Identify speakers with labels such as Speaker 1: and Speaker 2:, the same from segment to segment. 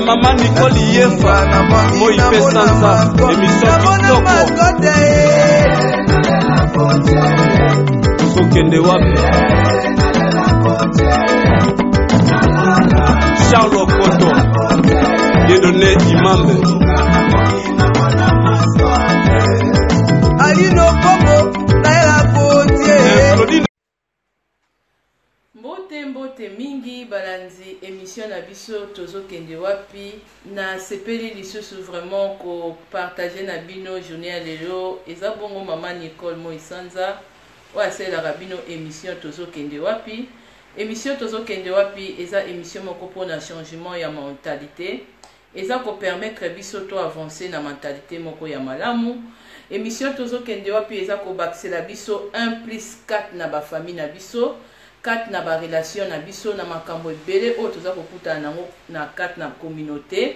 Speaker 1: Mama Nicole Yefa, moi mpe sanza, émission kitoko. Tozokende wapi? Charles Okoto, Dieudonné Imambe.
Speaker 2: Alino Kongo, Naila Gauthier.
Speaker 3: Mbote mbote mingi balandi emission na biso tozokende wapi na sepeli lisusu vraiment ko partager na bino journée ya lelo eza bongo mama Nicole Moisanza oyo asalelaka bino emission tozokende wapi emission tozokende wapi eza emission moko pona changement ya mentalite Eza ko permettre biso to avancer na mentalite moko ya malamu. Emission tozo kende wapi eza ko bakisela biso un plus 4 na ba famille na biso, 4 na ba relation na biso, na makambo ebele oyo toza ko kutana nango na kati na communaute.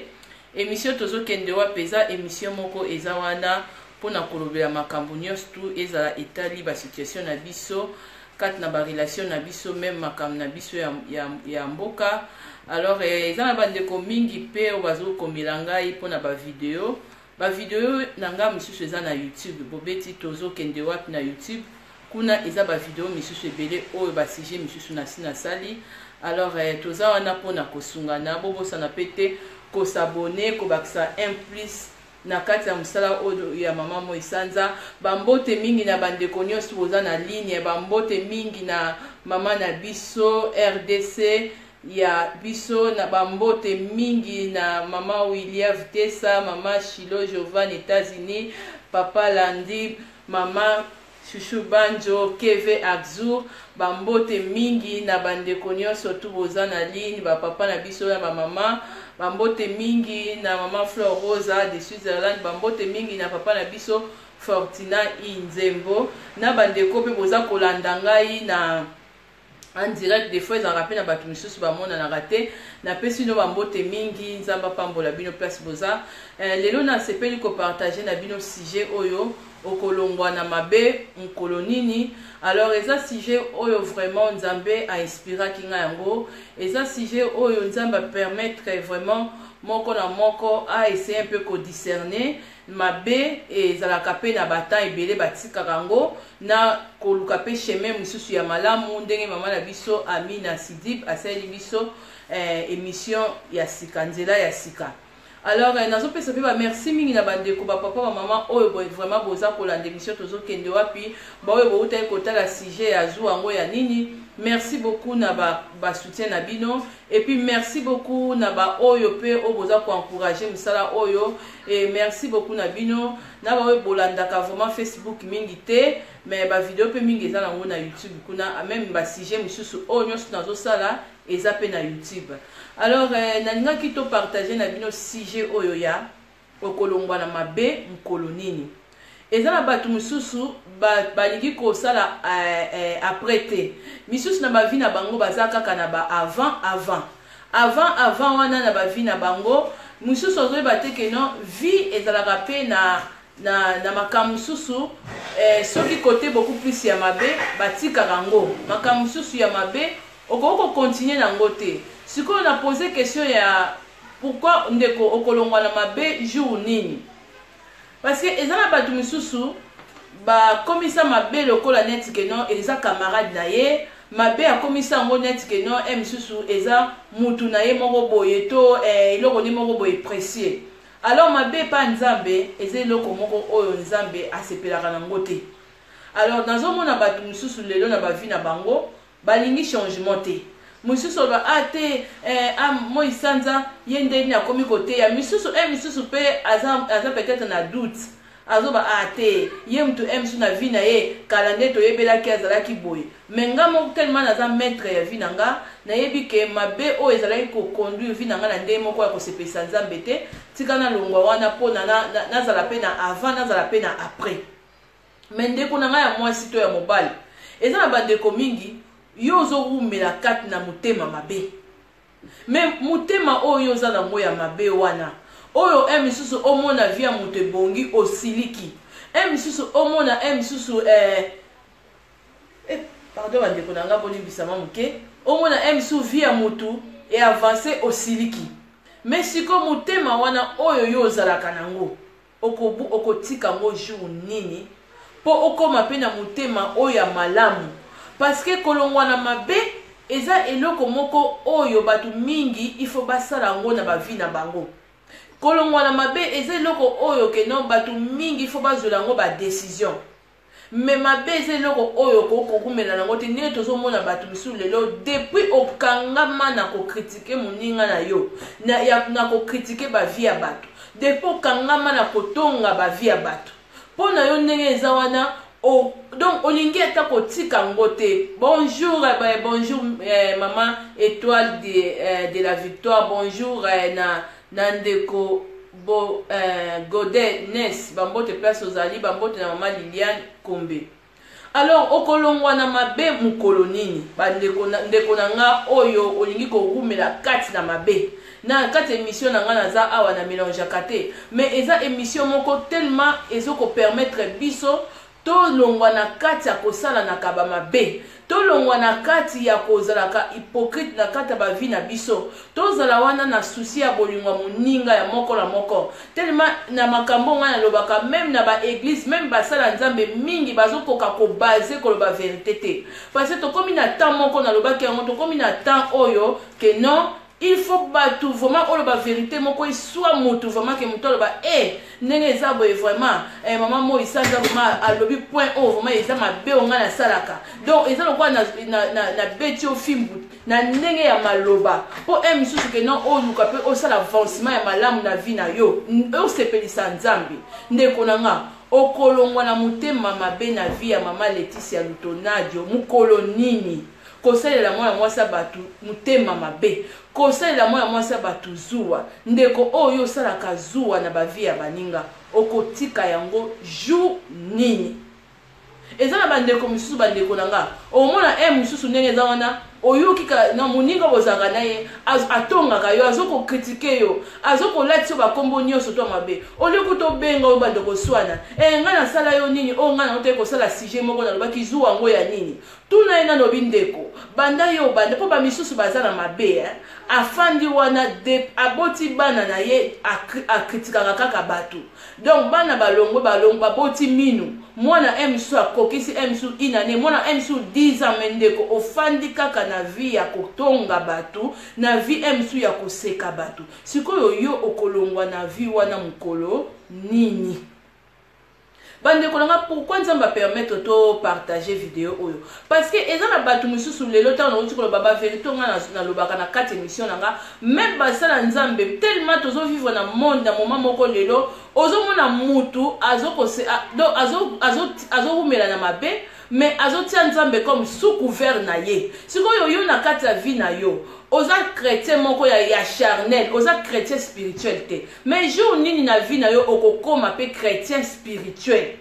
Speaker 3: Emission tozo kende wapi eza emission moko eza wana pona kolobela makambo nionso tout ezala etali ba situation na biso kati na ba relation na biso meme makambo na biso ya, ya, ya mboka. Alors eh, eza na bandeko mingi mpe oyo bazokomela ngai mpo na bavideo. Bavideo na ngai mosusu eza na YouTube, bobeti tozokende wapi na YouTube, kuna eza bavideo misusu ebele oyo basujet misusu nasi nasali. Alors eh, toza wana mpo na kosungana, bobosana mpe te kosabone, kobakisa un plus na kati ya mosala oyo ya mama moi sanza. Ba mbote mingi na ba ndeko nionso boza na ligne, ba mbote mingi na mama na biso rdc ya biso, na ba mbote mingi na mama William Tessa, mama Shilo Jovan Etats-Unis, papa Landy, mama Chouchou Banjo, KV Axour, ba mbote mingi na ba ndeko nionso tout boza na ligne, ba papa na biso na ba mama, ba mbote mingi na mama Flore Rosa de Switzerland, ba mbote mingi na papa na biso Fortina I Nzembo, na ba ndeko pe boza kolanda ngai na en direct. Des fois ezalaka pe na bato misusu bamonanaka te. Napesi bino bambote mingi, Nzambe apambola bino place boza. Lelo nasepeli kopartage na bino sujet oyo, okolongwa na mabe mokolo nini? Alors eza sujet oyo vraiment Nzambe a inspiraki nga yango, eza sujet oyo Nzambe a permettre vraiment moko na moko a essayer un peu ko discerner mabe. Ezalaka pe na ba temps ebele batikaka yango na koluka pe chemin mosusu ya malamu, ndenge mama na biso Amina Sidib asaleli biso emission ya sika, nzela ya sika. Alors nazopesa pe ba merci mingi na bandeko, ba papa, ba mama oyo vraiment boza kolanda emission tozokende wapi, ba oyo bowutaki kotala sujet ya zuwa yango ya nini. Merci beaucoup na ba soutien na bino, et puis merci beaucoup na ba oyo pe oyo boza ko encourager mosala oyo, et merci beaucoup na bino na ba oyo bolandaka vraiment Facebook mingi te, mais ba video pe mingi eza nango na YouTube kuna, même ba sujet mosusu oyo nyonso nazosala eza pe na YouTube. Alors nalingaki to partager na bino sujet oyo ya okolongwa na mabe mokolo nini. Eza na bato mosusu balingi kosala après te, misusu na ba vie na bango baza kaka na ba avant avant avant avant wana na ba vie na bango. Mosusu azoyeba te ke non, vie ezalaka pe na makambo mosusu, soki kote beaucoup plus ya mabe batikaka yango, makambo mosusu ya mabe okoki ko continuer na yango te. Sikoyo na pose question ya pourquoi ndeko okolongwa na mabe jour nini, parce que eza na bato misusu bakomisa mabe lokola neti ke non eza camarade na ye, mabe akomisa yango neti ke non misusu eza mutu na ye moko boye to eloko ne moko boye précieux. Alors mabe epa Nzambe eza eloko moko oyo Nzambe asepelaka nango te. Alors nazomona bato misusu lelo na ba vie na bango balingi changement te. Mosusu aloba ah te, ah moi sanza ye nde nini akomi koteya misusu, misusu pe aza peut-être na doute, azoba ah te ye mutu, misusu na vie na ye kala nde toyebelaki azalaki boye. Mais nga moko tellement naza maître ya vie na nga, nayebi ke mabe oyo ezalaki ko conduire vie na nga na ndenge moko ya kosepelisa Nzambe te, tika nalongwa wana po na nazala pe na avant, nazala pe na après. Mais ndeko na nga ya mwasi to ya mobali, eza na bandeko mingi yo ozowumela kati na motema mabe. Mais motema oyo oza nango ya mabe wana, oyo misusu omona vie ya moto ebongi osiliki, misusu omona misusu pardon bandeko na nga bolimbisama moke, omona misusu vie ya moto e avance osiliki. Mais sikoyo motema wana oyo yo ozalaka nango, okotika yango jour nini mpo okóma mpe na motema oyo ya malamu? Parce que kolongwa na mabe eza eloko moko oyo bato mingi il faut basala yango na bavie na bango. Kolongwa na mabe eza eloko oyo que non, bato mingi il faut bazwela yango badécision. Mais mabe eza eloko oyo okoki nango te. Ndenge tozomona bato misusu lelo, depuis okangama na kocritiquer moninga na yo, na kocritiquer bavie ya bato, depuis okangama na kotonga bavie ya bato, mpo na yo ndenge eza wana donc olingi ata kotika yango te. Bonjour, bonjour mama Étoile de la Victoire. Bonjour na ndeko bo Godet Nes, bambote place ozali, bambote na mama Liliane Kombe. Alors, okolongwa na mabe mokolo nini, bandeko? Ndeko na nga oyo olingi kowumela kati na mabe, na kati émission na nga, naza awa na mélangeaka te, mais eza émission moko tellement ezokopermettre biso tolongwa na kati ya kosalanaka bamabe, tolongwa na kati ya kozalaka hypocrite na kati ya bavie na biso, tozala wana na souci ya bolingo ya moninga ya moko na moko. Tellement na makambo ngai nalobaka, même na baéglise, même basala Nzambe mingi bazokoka kobaser koloba vérité te, parce que tokómi na temps moko, nalobaki yango, tokómi na temps oyo que non, il faut bato vraiment oloba vérité moko eswa motu vraiment, que motu aloba e ndenge eza boye vraiment, mama Moi Sanza vraiment alobi point oyo vraiment eza mabe oyo ngai nasalaka. Donc eza lokola na beti yo fimbu na ndenge ya maloba, mpo e misusu que non, oluka mpe osala avancement ya malamu na vie na yo, osepelisa Nzambe. Ndeko na nga, okolongwa na motema mabe na vie ya mama Leticia Lutonadio mokolo nini? Kosalela mwana mwasi ya bato motema mabe, kosalela mwana mwasi ya bato zuwa. Ndeko oyo osalaka zuwa na bavie ya baninga, okotika yango jour nini? Eza na bandeko misusu, bandeko na nga, omona e mosusu ndenge eza wana, oyoki na moninga bozalaka na ye, atongaka yo, azokocritiquer yo, azokolatisa yo bakombo nyonso to mabe. Olioki tobenga oyo bandeko swana e, ngai nasala yo nini? Oyo ngai nango toye kosala sujet moko, nalobaki zuwa yango ya nini? Tuna ye nano, obi ndeko, banda ye obanda, mpo bamisusu baza na mabe eh? Afandi wana de, aboti bana na ye, acritiquaka kaka bato. Donc bana balongwe, balongwe, baboti minu, mwana m mosusu akokisi m mosusu inane, mwana m mosusu 10 ans. Mais ndeko, ofandi kaka na vie ya kotonga bato, na vie m mosusu ya koseka bato. Sikoyo yo okolongwa na vie wana mokolo nini, bandeko na nga? Pourquoi Nzambe apermettre topartager vidéo oyo? Parce que eza na bato mosusu lelo, ntango nauti koloba bavérité nga nalobaka na kati émission na nga, même basala Nzambe, tellement tozovivre na monde na moment moko lelo, ozomona mutu azowumela na mabe, mais azotia Nzambe comme sous couvert na ye. Sikoyo yo na kati ya vie na yo, oza chrétien moko ya charnel, oza chrétien spirituel te. Mais jour nini na vie na yo okokóma mpe chrétien spirituel?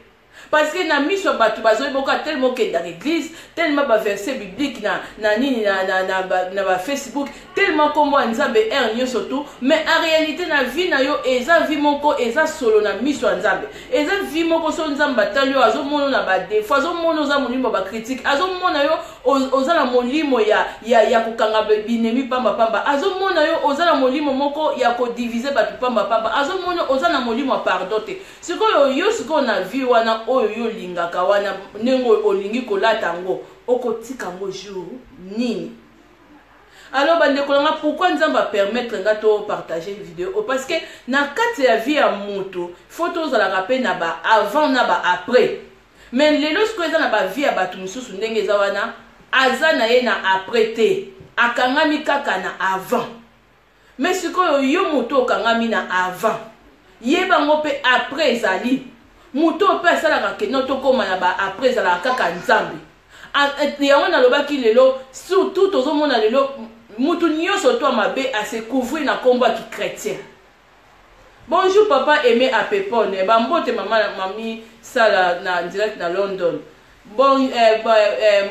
Speaker 3: Parce que na miso ya bato bazoyeboka, tellement okendaka église, tellement baverset biblique na nini na bafacebook, tellement nkombo ya Nzambe heure nyonso tout, mais en réalité na vie na yo eza vie moko eza solo na miso ya Nzambe. Eza vie moko so Nzambe atali yo, azomona na badéfauts, azomona oza molimo ya bacritique, azomona yo oza na molimo ya kokanga binemi pambapamba, azomona yo oza na molimo moko ya kodiviser bato pambapamba, azomona oza na molimo ya pardon te. Sikoyo yo, sikoyo na vie wana oyo yo olingaka wana, ndenge olingi kolata yango, okotika yango jour nini? Alors bandeko na nga, pourquoi Nzambe apermettre nga topartager vidéo oyo? Parce que na kati ya vie ya motu, faut tozalaka mpe na ba avant na ba après. Mais lelo sikoyo eza na bavie ya bato mosusu, ndenge eza wana, aza na ye na après te, akangami kaka na avant. Mais sikoyo yo moto okangami na avant, yebango mpe après ezali. Moto oyo mpe asalaka que non, tokóma na ba après, ezalaka kaka Nzambe. Yango nalobaki lelo, surtout tozomona lelo mutu nyonso to mabe ase couvrir na nkombo ya kichrétien. Bonjour papa Aimé Apepone, bambote mama mami Sala na direct na London. Bon,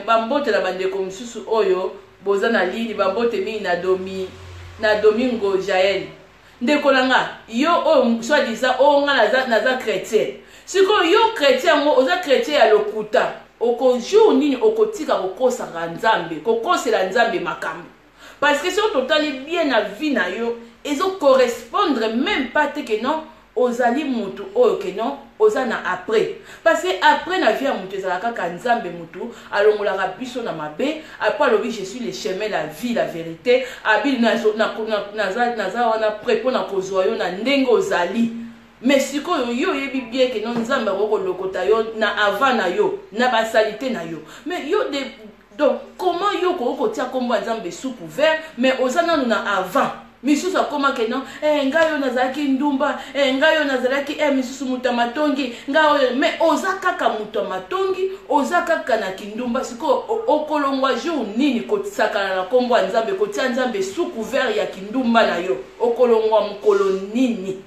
Speaker 3: bambote na bandeko mosusu oyo boza na lini, bambote mingi na Domingo Jael. Ndeko na nga, yo oyo soi-disant oyo nga naza chrétien, sikoyo yo chrétien yango oza chrétien ya lokuta. Oko jour nini okotika kokosaka Nzambe, kokosela Nzambe makambo? Parce que soki totali bien na vie na yo, Ezo correspondre meme pas te que non ozali mutu oyo que non oza na après. Parce que après na vie ya mutu ezala kaka Nzambe mutu alongolaka biso na mabe, après alobi je suis le chemin, la vie, la verite, abi nazo na naza naza wana près pona kozua yo na ndenge ozali. Mais sikoyo yo oyebi bien que non Nzambe akoki kolokota yo na avant na yo, na ba salite na yo. Mais yo de Donc comment yo okoki kotia kombo ya Nzambe sous couvert mais oza nanu na avant misusu akoma ke non eh, ngai oyo nazalaki ndumba eh, ngai oyo nazalaki eh, misusu moto ya matongi ngai oyo mais oza kaka moto ya matongi oza kaka na kindumba sikoyo okolongwa jour nini kosakana na kombo ya Nzambe kotia Nzambe sous couvert ya kindumba na yo okolongwa mokolo nini?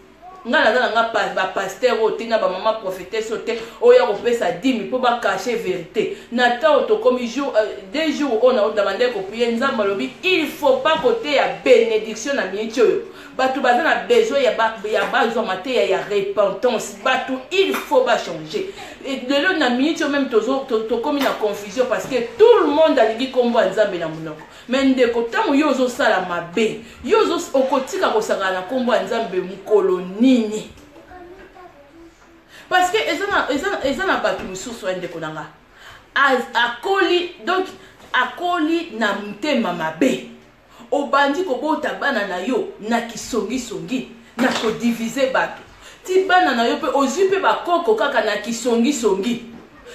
Speaker 3: Nga naza na nga ba pasteur oyo te na ba mama prophetesse oyo te oyo ya kopesa dimi po ba cacher verite na temps tokomi jour deux jours oyo na na bandaki ko prier Nzambe alobi il faut pas koteya benediction na minute oyo bato baza na besoin ya ba ya bazwa mateya ya repentance bato il faut ba changer lelo na minute oyo meme tozo tokomi na confusion parce que tout le monde alingi kombo ya Nzambe na monoko. Mais ndeko tango yo ozo sala mabe yo ozo okotika kosakana na kombo ya Nzambe mukolo nini? Parce que eza na eza eza na batu misusu ya ndeko na nga akoli donc akoli na motema mabe obandi kobota bana na yo na kisongisongi na kodivise bato ti bana na yo mpe ozwi mpe bakoko kaka na kisongisongi.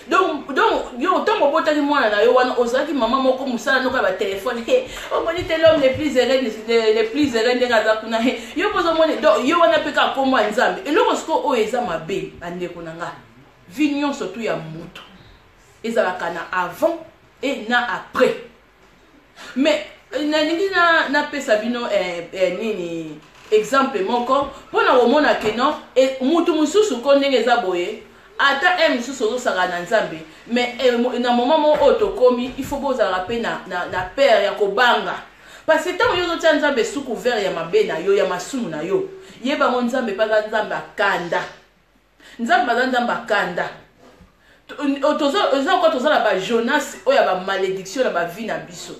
Speaker 3: Donc donc yo ntango obotaki mwana na yo wana ozalaki mama moko mosala noko ya batelefone he omoni te l'homme le plus heureux le plus heureux ndenge aza kuna he yo mpo ozomoni donc yo wana mpe kaka nkombo ya Nzambe eloko sikoyo oyo eza mabe bandeko na nga vie nyonso tu ya moto ezalaka na avant et na après mais nalingi napesa bino nini exemple moko mpo na komona ke non mutu mosusu ko ndenge eza boye ata e mosusu ozosaka na Nzambe mais na moment moko oyo tokomi il faut bozalaka mpe na peur ya kobanga parce que ntango yo ozotia Nzambe sous couvert ya mabe na yo ya masumu na yo yebango Nzambe mpe aza Nzambe akanda Nzambe aza Nzambe akanda eza lokola toza na ba Jonas oyo ya ba malédiction na ba vie na biso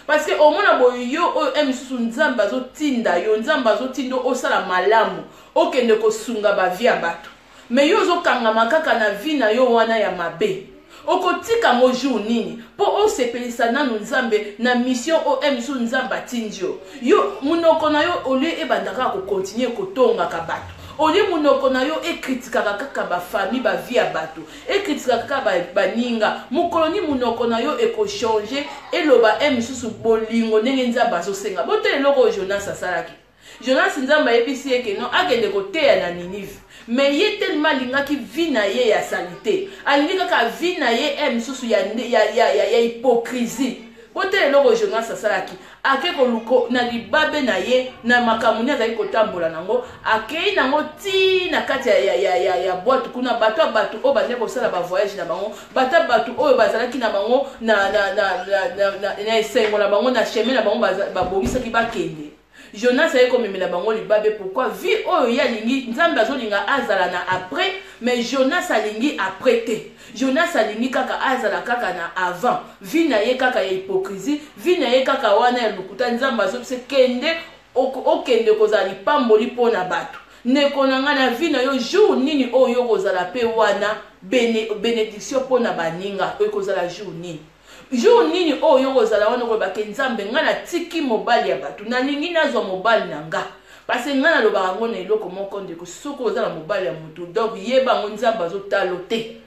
Speaker 3: parce que omona boye yo oyo e misusu Nzambe azotinda yo Nzambe azotinda osala malamu okende kosunga ba vie ya bato mais yo ozokangama kaka na vie na yo wana ya mabe okotika yango jour nini mpo osepelisa nanu Nzambe na mission oyo e misusu Nzambe atindi yo yo monoko na yo olie ebanda kaka kokontinue kotongaka bato olie monoko na yo ekritikaka kaka bafamille bavie ya bato ekritikaka kaka baninga mokolo ni monoko na yo ekochange eloba e misusu bolingo ndenge Nzambe azosenga botala eloko oyo Jonas asalaki. Jonas Nzambe ayebisi ye ke non akende koteya na Ninive mais ye tellement alingaki vie na ye ya salite alingi kaka vie na ye e misusu ya, ya, ya, ya, ya hypocrisie botala eloko Jonas asalaki ake koluko na libabe na ye na makambo nini azali kotambola nango akei nango ti na kati ya, ya, ya, ya, ya boite kuna bato ya bato oyo bandaki kosala bavoyage na bango bato ya bato oyo bazalaki na bango na, na, na, na, na, na, na esengo na bango na chemin na bango babongisaki bakende Jonas aye komemela bango libabe pourquoi vie oyo ye alingi Nzambe azolinga azala na après mais Jonas alingi après te Jonas alingi kaka azala kaka na avant vie na ye kaka ya hypocrisie vie na ye kaka wana ya lokuta Nzambe azobise kende okende kozala lipamboli mpo na bato ndeko na ngai na vie na yo jour nini oyo okozala pe wana benediction mpo na baninga ekozala jour nini Jour nini oyo yo okozala wana okoloba ke Nzambe nga natiki mobali ya bato nalingi nazwa mobali na nga parce que nga nalobaka yango na eloko moko ndeko soki oza na mobali ya motu donc yeba yango Nzambe azotalo te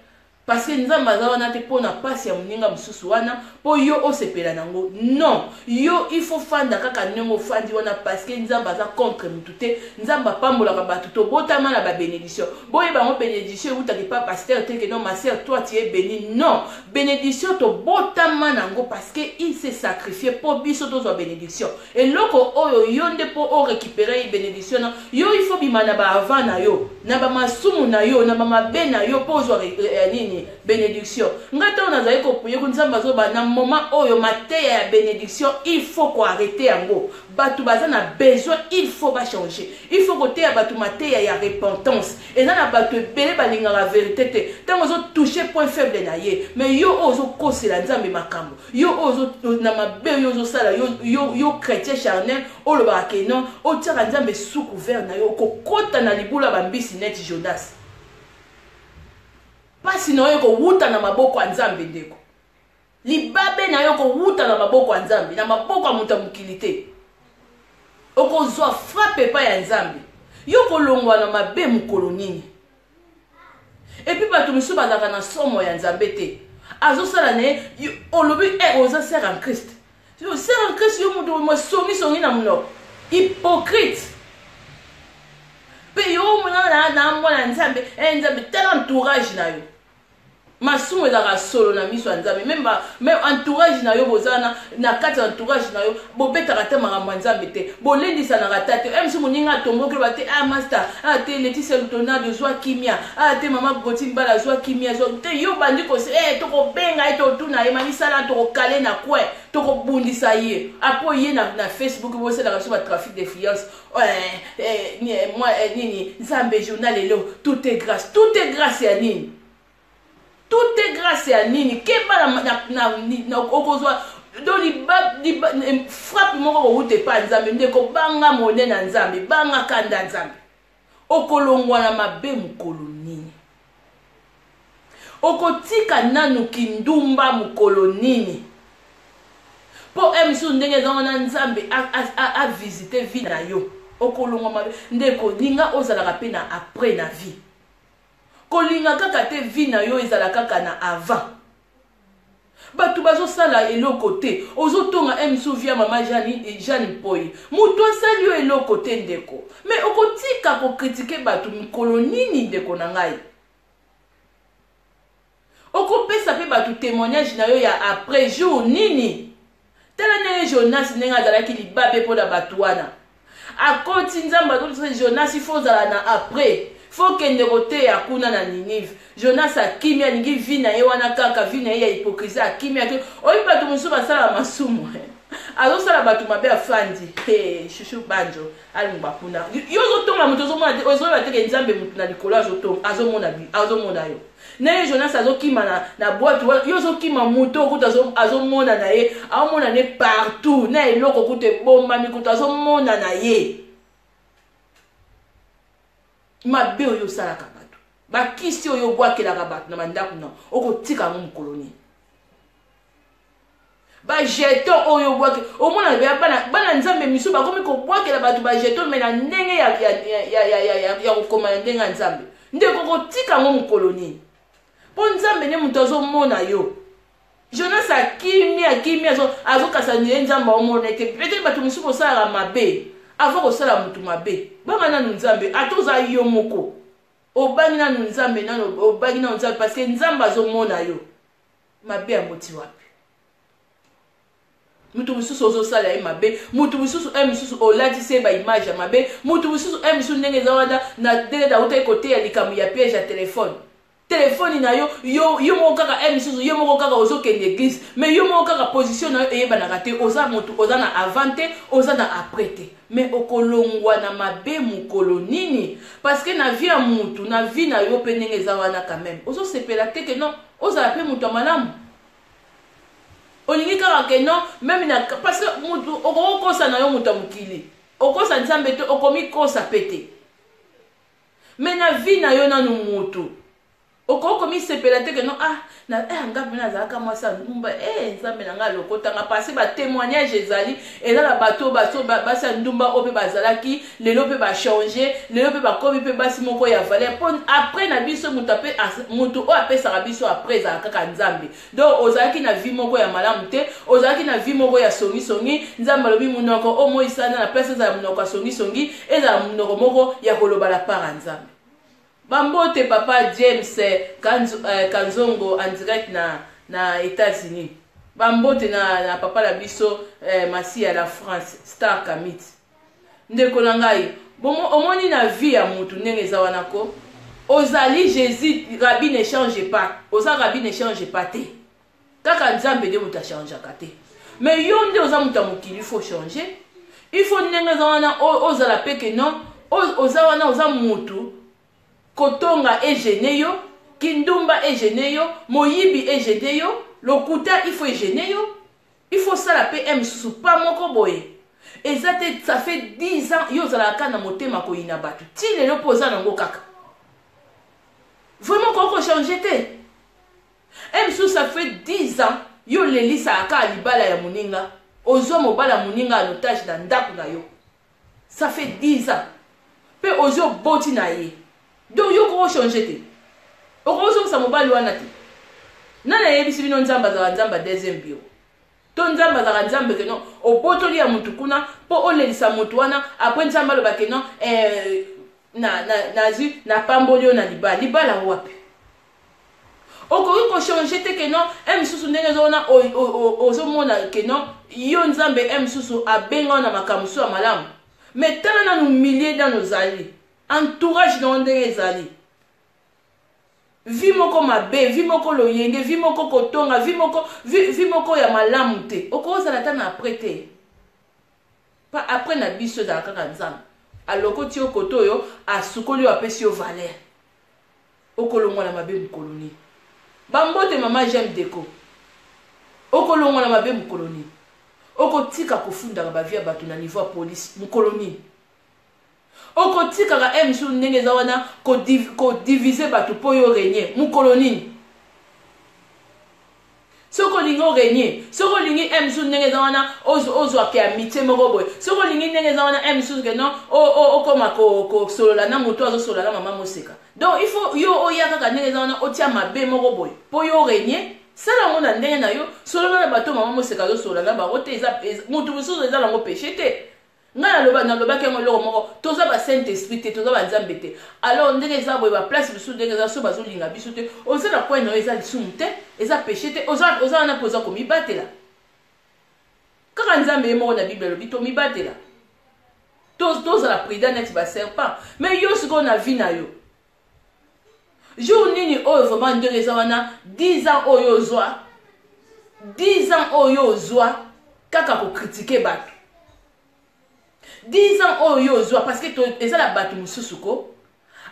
Speaker 3: parce que Nzambe aza wana te mpo na pasi ya moninga mosusu wana mpo yo osepela nango non yo il faut fanda kaka ndenge ofandi wana parce que Nzambe aza contre motu te Nzambe apambolaka bato tobotama na ba benediction boyeba yango benediction ewutaka epa pasteur te ke non ma sœur toi tu es béni non Benediction tobotama nango parce que il s'est sacrifie po biso tozwa benediction. Eloko oyo yo nde po o recuperer benediction na yo il faut bima na ba avant na yo, na ba masumu na yo, na ba mabe na yo po ozwa nini? nini benediction. Ngai ntango nazali koprier ko Nzambe azoba na moment oyo mateya ya benediction il faut ko arreter yango. Bato baza na besoin, il faut ba changer. Il faut koteya bato mateya ya repentance. Eza na bato ebele balingaka verite te. Ntango ozo toucher point faible na ye, mais yo oyo ozokosela Nzambe makambo, yo oyo na mabe oyo ozosala, yo, yo, yo chrétien charnel, olobaka ke non, otiaka Nzambe sous couvert na yo, okokota na libula bambisi neti Jonas. Pasi na yo ekowuta na maboko ya Nzambe, ndeko. Libabe na yo ekowuta na maboko ya Nzambe, na maboko ya moto ya mokili te. Okozwa frappe epai ya Nzambe. Yo kolongwa na mabe mokolo nini? Epuis bato mosusu bazalaka na somo ya Nzambe te. Azosala na ye, olobi eh, oza sœur en Christ. Sœur en Christ, yo moto mosongisongi na monoko. Hypocrite. Mpe yo omona na mwana Nzambe, eh Nzambe, tala entourage na yo. Masumu ezalaka solo na miso ya Nzambe. Meme ba meme entourage na yo boza na na kati ya entourage na yo bobetaka ata makambo ya Nzambe te. Bolendisanaka ata te. Même si moninga atomboki loba te ah master, ah te Laetitia Lutonado zwa kimia. Ah te mama Goti Mbala zwa kimia zwa te yo bandi ko eh tokobenga ye totuna ye mamisala tokokale na coin tokobundisa ye. Apo ye na, na Facebook bosalaka biso ba trafic d'influence. Eh, eh, moi eh, nini Nzambe journal lelo tout est grâce. Tout est grâce ya nini? Tout est grâce ya nini? Keba na, na, na, na okozwa donc liba, liba, frappe moko kowuta epai ya Nzambe. Ndeko, banga monene ya Nzambe, banga kanda ya Nzambe. Okolongwa na mabe mokolo nini? Okotika nanu kindumba mokolo nini? Mpo e mosusu ndenge eza wana Nzambe avisite vie na yo, okolongwa mabe. Ndeko, linga ozalaka mpe na après na vie. Kolinga kaka te vie na yo ezala kaka na avant. Bato bazosala eloko te, ozotonga e mosusu vie ya mama Jeanne, Jeanne Mpoyi. Moto asali yo eloko te ndeko. Mais okotika kokritike bato mikolo nini ndeko na ngai? Okopesa pe bato témoignage na yo ya après jour nini? Tala ndenge Jonas ndenge azalaki libabe mpo na bato wana. Akoti Nzambe azobisa Jonas il faut ozala na après. Faut kende koteya kuna na Ninive. Jonas akimi alingi vie na ye wana kaka vie na ye ya hypocrisie akimi akimi. Oyebi bato mosusu basalaka masumu. Azosala bato mabe afandi. Hey, chouchou banjo alongwa kuna. Yo ozotonga moto ozomona te ozoyeba te ke Nzambe moto na likolo azotonga azomona azomona yo. Ndenge Jonas azokima na, na boîte wana, yo ozokima moto oyo kutu azomona na ye, aomona ne partout, na eloko kutu ebombami kutu azomona na ye. Mabe oyo osalaka bato, bakisi oyo obwakelaka bato na bandako na, okotika yango mokolo nini? Ba jeton oyo obwake, omona bana, bana Nzambe misu bakomi kobwakela bato ba jeton me na ndenge ya, ya, ya, ya, ya, ya, ya kokoma na ndenge ya Nzambe. Ndeko kotika yango mokolo nini? Mpo Nzambe nde moto azomona yo. Jonas akimi akimi azokasa nde Nzambe aomona ete peut-être bato mosusu bosalaka mabe avant kosala moto mabe. Banga nanu Nzambe ata oza yo moko. Obangi nanu Nzambe nanu obangi nanu Nzambe parce que Nzambe azomona yo. Mabe yango ti wapi? Mutu mosusu ozosala ye mabe, mutu mosusu un mosusu olatisi ye ba image ya mabe, mutu mosusu un mosusu ndenge eza wana na ndenge nautaki koteya likambo ya piège ya telefone. Telefone na yo, yo, yo moko kaka un mosusu yo moko kaka ozokende église, mais yo moko kaka position na yo eyebanaka te, oza mutu oza na avant te, oza na après te. Mais okolongwa na mabe mokolo nini? Parce que na vie ya mutu, na vie na yo pe ndenge eza wana quand même, ozosepela te que non, ozala pe mutu ya malamu. Olingi kaka que non, meme na, parce que mutu okokosa na yo mutu ya mokili, okosa Nzambe te, okomikosa pe te. Mais na vie na yo nanu mutu okoki komisepela te que non, ah, na, eh, nga mpe nazalaka mwasi ya ndumba, eh, Nzambe na ngai alokotanga. Parce ba témoignage ezali, eza na bato baso basi ya ndumba oyo mpe bazalaki, lelo mpe ba changer, lelo mpe bakomi mpe basi moko ya valeur. Po après na biso moto ape, moto oyo apesaka biso après ezalaka kaka Nzambe. Donc ozalaki na vie moko ya malamu te, ozalaki na vie moko ya songisongi. Nzambe alobi monoko oyo moisana na place ezala monoko ya songisongi, ezala monoko moko ya koloba la part ya Nzambe. Bambote papa James Kanzo, eh, Kanzongo en direct na, na États-Unis. Bambote na, na papa na biso eh, Masiya la France, Star Kamit. Ndeko na ngai, bomo omoni na vie ya mutu ndenge eza wana ko? Ozali Jesus, rabbi ne change pas. Oza rabbi ne change pas te. Kaka Nzambe nde moto achangeaka te. Mais yo nde oza moto ya mokili, il faut changer. Il faut ndenge eza wana ozala pe que non, oza wana oza mutu kotonga e gêner yo, kindumba e gêner yo, moyibi e gêner yo, lokuta il faut e gêner yo. Il faut sala pe m susu pa moko boye. Eza te ça fait 10 ans yo ozalaka kaka na motema koyina bato. Ti lelo pe oza nango kaka. Vraiment okoki ko changer te. M susu ça fait 10 ans yo olelisaka kaka libala ya moninga, ozwa mobali ya moninga en otage na ndako na yo. Ça fait 10 ans. Pe ozwi oboti na ye. Donc yo okoki changer te. Okoki ozongisa mobali wana te. Nani ayebisi bino Nzambe azalaka Nzambe ya deuxième bureau? To Nzambe azalaka Nzambe que non obotoli ya mutu kuna po olelisa mutu wana après Nzambe aloba que non eh, na na nazwi napamboli yo na libala. Libala wapi? Okoki ko changer te que non un mususu ndenge ozo wana ozo mona que non yo Nzambe un mususu abenga yo na makambo mususu ya malamu mais tala nanu milieu nanu ozali entourage na yo ndenge ezali vie moko mabe vie moko loyenge vie moko kotonga vie moko vie, vie moko ya malamu te okozala ata na après te pa après na biso ezala kaka Nzambe alokoti yo koto oyo asukoli yo apesi yo valeur. Okolongwa na mabe mokolo nini? Ba mbote mama j'aime deco. Okolongwa na mabe mokolo nini? Okotika kofundaka ba vie ya bato na niveau ya police mokolo nini? Okotikaka eh mosusu ndenge eza wana ko diviser bato mpo yo régner mokolo nini? Soki olingi o regner, soki olingi eh mosusu ndenge eza wana ozwa ke amitie moko boye, soki olingi ndenge eza wana eh mosusu ke non okoma kosolola na moto azosolola na mama moseka. Donc il faut yo oya kaka ndenge eza wana otia mabe moko boye po yo regner, sala yango na ndenge na yo, solola na bato mama moseka azosolola na bango te, eza moto mosusu eza nango péché te. Ngai naloba nalobaki yango eloko moko toza ba saint esprit te toza ba nzambe te alors ndenge eza boye ba place mosusu ndenge eza so bazolinga biso te oza na coin na yo eza lisumu te eza péché te oza oza wana mpo oza komibatela kaka nzambe ye moko na bible alobi tomibatela tozala prudent neti ba serpent mais yo sikoyo na vie na yo jour nini oyo vraiment ndenge eza wana 10 ans oyo ozwa 10 ans oyo ozwa kaka kokritike bato 10 ans oyo yo ozwa parce que eza na bato mosusu ko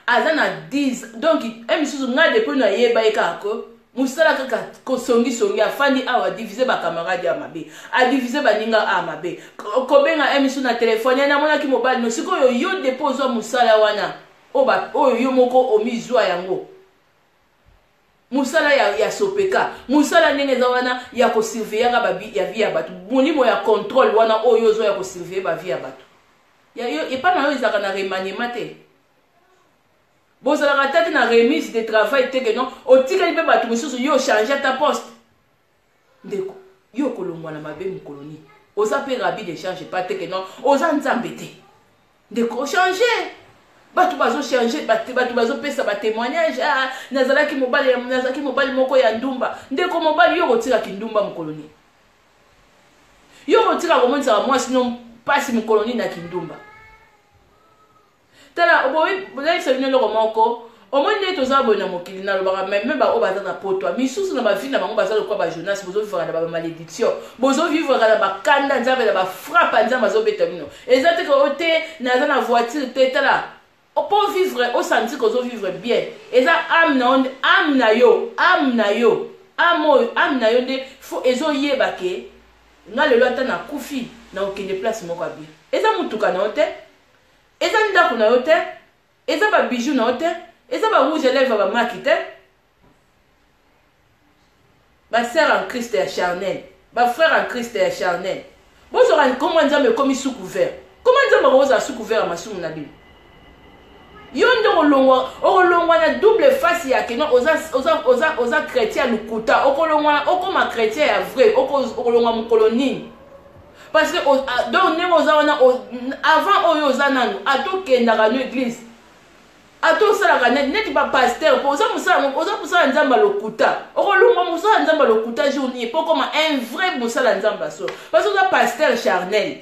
Speaker 3: aza na 10 donc e misusu ngai depuis nayeba ye kaka ko mosala kaka kosongisongi afandi awa adivise bacamarade ya mabe adivise baninga a mabe kobenga e misusu na telefone ya namonaki mobali no sikoyo yo depuis ozwa mosala wana oyo yo moko omizwa yango mosala ya, ya sopeka mosala ndenge eza wana ya kosurveillaka babi ya vie ya bato molimo ya contrôle wana oyo ozwa ya kosurveille bavie ya bato epai na yo ezalaka na remaniement te bozalaka ata te na remise de travail te ke non otikali mpe bato mosusu yo ochange ata poste ndeko yo okolongwa na mabe mokolo nini oza mpe rabi de change pas te ke non oza nzambe te ndeko ochange bato bazochange bato bazopesa batémoignage ah, nazalaki mobali nazalaki mobali moko ya ndumba ndeko mobali yo okotika kindumba mokolo nini yo okotika komonisaka mwasi no mpasi mokolo nini na kindumba Tala, nayebisa bino eloko moko, omoni ndenge toza boye na mokili, nalobaka meme ba oyo baza na poto, misusu na ba vie na bango baza lokola ba Jonas, bozo vivre na ba malediction, bozo vivre na ba kanda Nzambe na ba frappe Nzambe azobeta bino. Eza te que o te naza na voiture te, tala po vivre o sentir que ozo vivre bien, eza ame na yo, ame na yo, ame na yo, ame oyo, ame na yo nde faut ezoyeba ke nga lelo ata nakufi nakokende place moko ya bien. Eza mutuka na yo te, Eza ndaku na yo te, eza ba bijoux na yo te, eza ba rouge à lèvres ya ba maki te. Ba sœurs en Christ ya charnel, ba frères en Christ ya charnel. Bozwaka nkombo ya Nzambe ekomi sous couvert. Comment Nzambe akozala sous couvert ya masumu na bino? Yo nde okolongwa okolongwa na double face ya keno oza oza oza oza chrétien ya lokuta, okolongwa okoma chrétien ya vrai, okolongwa mokolo nini? Parce que donc ndenge oza wana avant oyo oza nanu ata okendaka no église ata osalaka neti neti ba pasteur po oza mosala oza mosala nzambe ya lokuta okolongwa mosala nzambe ya lokuta jour nini po okoma un vrai mosala nzambe ya solo parce que oza pasteur charnel.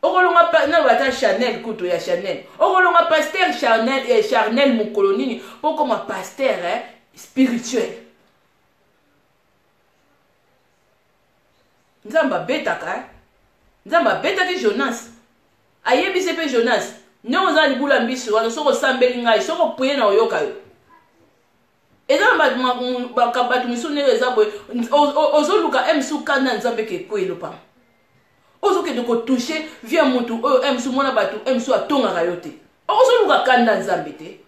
Speaker 3: Okolonga na ata Chanel kutu ya Chanel. Okolonga pasteur Chanel, eh, Charnel mokolo nini mpo okoma pasteur eh, spirituel. Nzambe abetaka eh? Nzambe abetaki Jonas. Ayebisi mpe Jonas, ndenge oza libula mbisi wana, soki osambeli ngai, soki oprie na oyoka yo. Eza na bato misusu ndenge eza boye, ozoluka msu kanda Nzambe ke ekweli pamba. Ozokende kotouche vie ya mutu oyo msu mwana bato msu atongaka yo te. Ozoluka kanda Nzambe te.